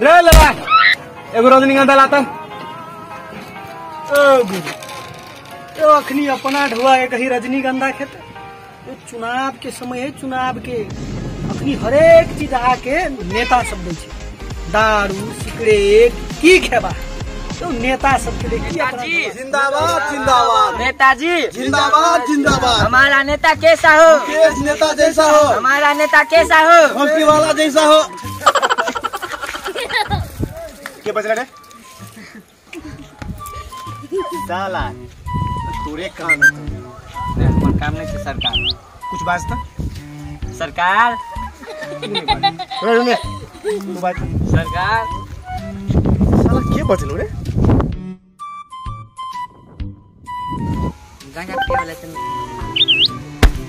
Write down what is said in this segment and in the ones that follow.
रे लड़ा एगो रजनीगंधा लाता। ओ गुरु यो अखनी अपना ढुआ के कहीं रजनीगंधा खेते। यो चुनाव के समय है, चुनाव के अखनी हरेक चीज आके नेता सब दै छै, दारू सिगरेट की खेबा। तो नेता सब के देखिए अपना। जिंदाबाद जिंदाबाद नेताजी, जिंदाबाद जिंदाबाद। हमारा नेता कैसा हो? मुकेश नेता जैसा हो। हमारा नेता कैसा हो? हॉकी वाला जैसा हो। के बज रहे साला तोरे काम है। नहीं हमर काम नहीं छै सरकार। कुछ बाजता सरकार रे तू बाज सरकार। साला के बजलो रे? गांजा पिए वाला त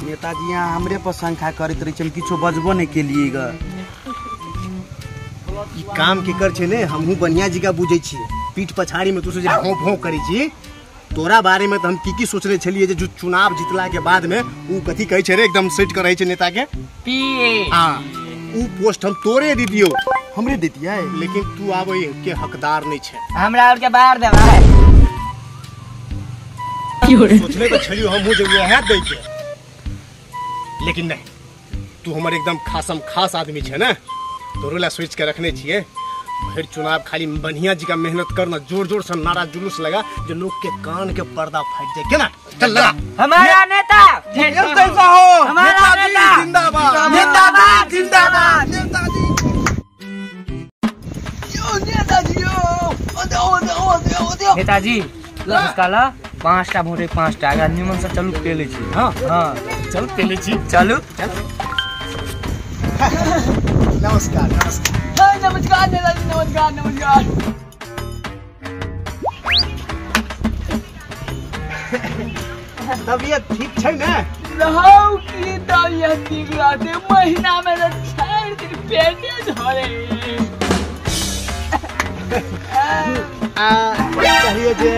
नेताजी यहाँ हमरे पर शंका करैत रहे छै, किछो बजबो नहीं केलिए ग। ई काम के कर छै ने हमहू बढ़िया जी का बुझै छी। पीठ पछाड़ी में तू जे भौं भौं करै छी, तोरा बारे में तो हम की की सोचले छलिए जे चुनाव जीतला के बाद में ऊ कथी कहै छै रे, एकदम सेट करै छै नेता के पीए। हां ऊ पोस्ट हम तोरे दे दियो, हमरे दे दिया, लेकिन तू आब के हकदार नहीं छै। हमरा और के बाहर देबा। सोचले तो छलियो हमहू जे वएह दै के, लेकिन नहीं, तू हमर एकदम खासम खास आदमी छै ने, तोरो ला सोच के रखने छिए। फिर चुनाव खाली बढ़िया जी का मेहनत करना, जोर जोर से नारा जुलूस लगा जो लोग के कान के पर्दा फट जाए। केना चल लगा। हमारा नेता जैसा हो, हमारा नेता जिंदाबाद नेताजी जिंदाबाद नेताजी। यो नेताजी यो ओदे ओदे ओदे ओदे नेताजी काला 5टा वोट 5टा अगर निमन से चलू पे ले छी। हां हां चल पे ले छी, चलू चल। नमस्कार नमस्कार नमस्कार नेताजी, नमस्कार नमस्कार। तबियत ठीक छै ने? रहौ की तबियत ठीक रहते, महीना में तो 4 दिन पेटे धरे। आ कहिए जे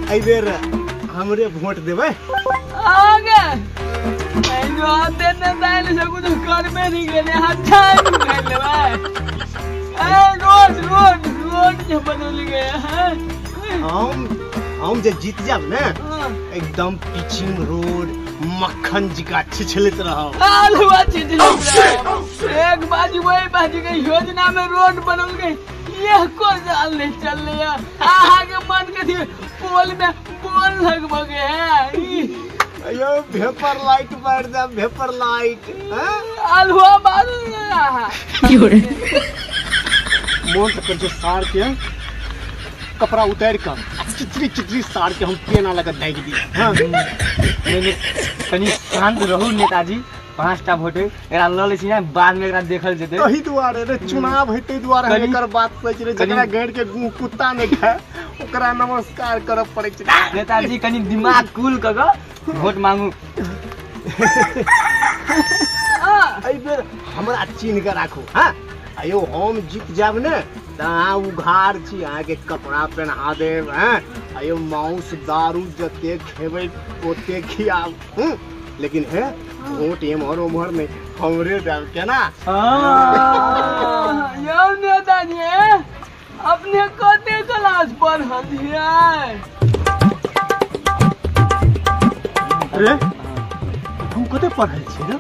एहि बेर हमरे वोट देबै। आगे नहीं आते ने ताले से कुछ कर में नहीं गेले, हाथ छान लेबै। ए रोड रोड रोड जे बनल गए हैं। हम जे जीत जाब ने एकदम पिचिंग रोड मक्खन जी का छिछलित रहब। आलुआ छिछलित रहब। एक बाजी वही बाजी के योजना में रोड बनल गए, यह को जाल नहीं चल रहा। आहा के मन के थी पोल में पोल लगभग है। अयो भेपर लाइट मार दे, भेपर लाइट। आलुआ मार रहा। मोन तो कर जो सार के कपड़ा उतार कर चिचरी चिचरी सार के हम केना लगा दागि दी। हां नहीं कनी शांत रहू नेताजी, 5टा वोट एकरा ल लै छी ने, बाद में एकरा देखल जेतै। एही दुआरे रे चुनाव हेतै दुआरे हम एकर बात सोच रे, जकरा गैर के गुह कुत्ता नहीं खाए ओकरा नमस्कार करऽ पड़ै छै। नेताजी कनी दिमाग कूल क क वोट मांगू। एहि बेर हमरा चिन्ह के राखू। हां अयो हम जीत जाब ने त अहाँ उघार छी, अहाँके कपड़ा पहना देब। हैं अयो मांस दारू जते खेबै ओते खियाब, लेकिन हे वोट एम्हर ओम्हर नहीं, हमरे देब केना। यौ नेताजी अपने कते क्लास पढ़ल छियै? अरे हम कते पढ़ल छियै रे?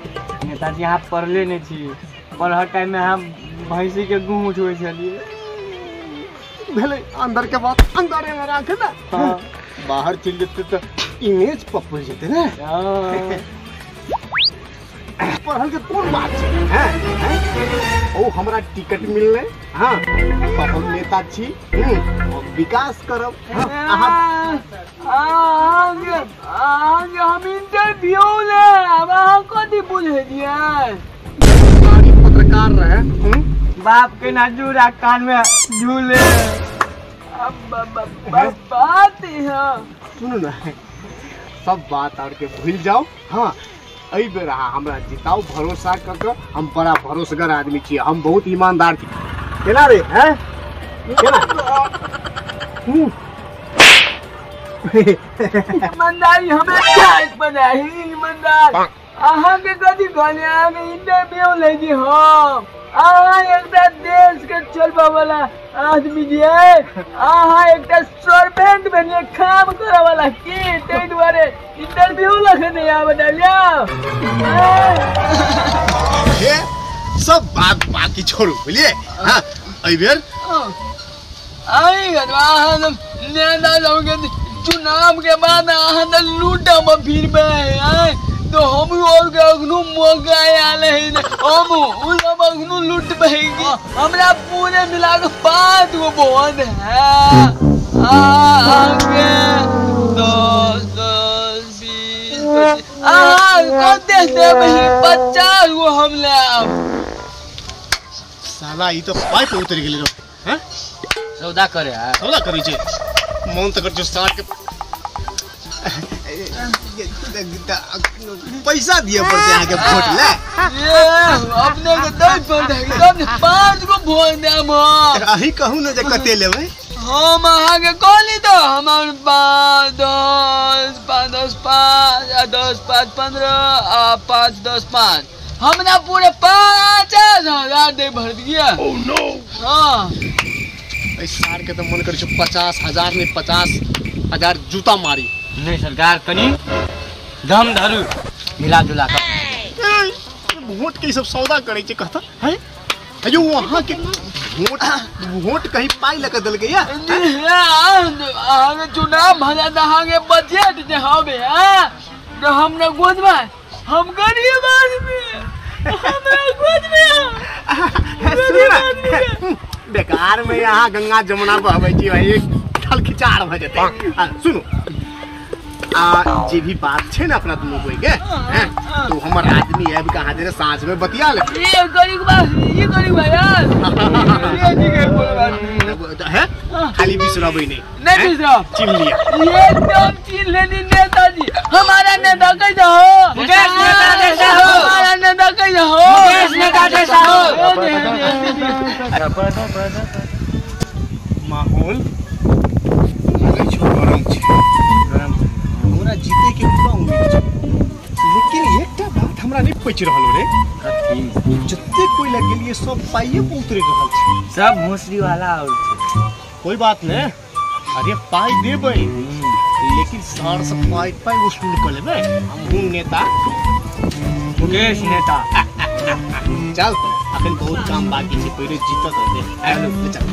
नेताजी अहाँ पढ़ले नहीं छी, पढ़ल टाइम में हम भैंसी के गुह उठबै छलियै। भेलै अंदर के बात अंदरे में राख ना, बाहर चलि जेतै तऽ इमेज पपड़ जेतै ने। पढ़ल के कोन बात छै? हैं ओ हमरा टिकट मिललै। हां पढ़ल नेता छी, हम विकास करब। आगे हम इंटरव्यू ले अब अहाँ कथी बुझै छियै? पत्रकार रहे बाप के ना जूरा कान में झूले। अब बात है सुनू ना, सब बात और के भूल जाओ। हाँ एहि बेर अहाँ हमरा जिताउ, भरोसा क के। हम बड़ा भरोसगर आदमी छी, हम बहुत ईमानदार छी। केना रे हैं केना? ईमानदारी हमें क्या बनाई ईमानदार? अहाँ के कथी कहलियै? अहाँ के इंटरव्यू लै छी हम। अहाँ एकटा देश के चलबा वाला आदमी जे अहाँ एकटा सर्वेंट बनिए काम करे वाला की ताहि दुआरे इंटरव्यू लखने आब लिया। हे सब बात बाकी छोड़ू बुझलिए। हां एहि बेर आई अहाँ नेता सबके चुनाव के बाद अहाँ तऽ लूटब फिरबै तो हम और के अखनो मौका आयल है हम उ सब अखनो लूटबै। हमरा पूरे मिला के 5 गो वोट है आगे 10 10 20 25 अहाँ कते देबै 50 गो हम लेब। साला ई तो पाइप उतर गेलै रो। हैं सौदा करे सौदा करै छै मन तऽ कर छै सार के पैसा दिए पड़ते अहाँ के वोट ले। ये अपने के दै पड़ते तब 5 गो वोट देब। अहीं कहू ने जे कते लेबै। हम अहाँ के कहली तो हमर 5 10 5 10 5 10 5 15 आ 5 10 5 हमरा पूरे 50,000 दे भर दिया। Oh no. हां एहि सार के तऽ मन करै छै 50,000 नहीं 50,000 जूता मारी। नहीं सरकार कनी दम धरू मिला जुला कर वोट के सब सौदा करे छै कहता है अयो वहां के वोट वोट कहीं पाई लगा देलकै या अहाँ चुनाव भला त अहाँ के बजट जे हवे तो हमरा गोदबा हम गरीब आदमी हमरा गोदबा। बेकार में यहाँ गंगा जमुना बहबै छी भाई ठल खिचाड़ भ जेतै। सुनू आ जे भी बात छै ने अपना दुनू कोई के हैं तो हमर आदमी आबि के अहाँ जे साँझ में बतिया ले। ये गरीब बा ये गरीब बा यार ये ठीक है बोल बात है खाली बिसरबै नहीं नहीं बिसरब चिन्ह लिया एकदम चिन्ह लेनी नेताजी। हमारा नेता कैसा हो मुकेश नेता जैसा हो हमारा नेता कैसा हो मुकेश नेता जैसा हो। माहौल लगै छौ गरम छै गरम हमरा जीते के पूरा उम्मीद छै लेकिन एकटा बात हमरा नहीं पचि रहल रे। कथी? जते कोई लग गेलिए सब पाइए पर उतरि रहल छै सब भोसड़ी वाला और छै। कोई बात नहीं अरे पाई देबै लेकिन सार से पाई पाई वसूल कर लेबै हमहूँ नेता मुकेश नेता। चल अखन बहुत काम बाकी छै पहिले जीतत दे। चल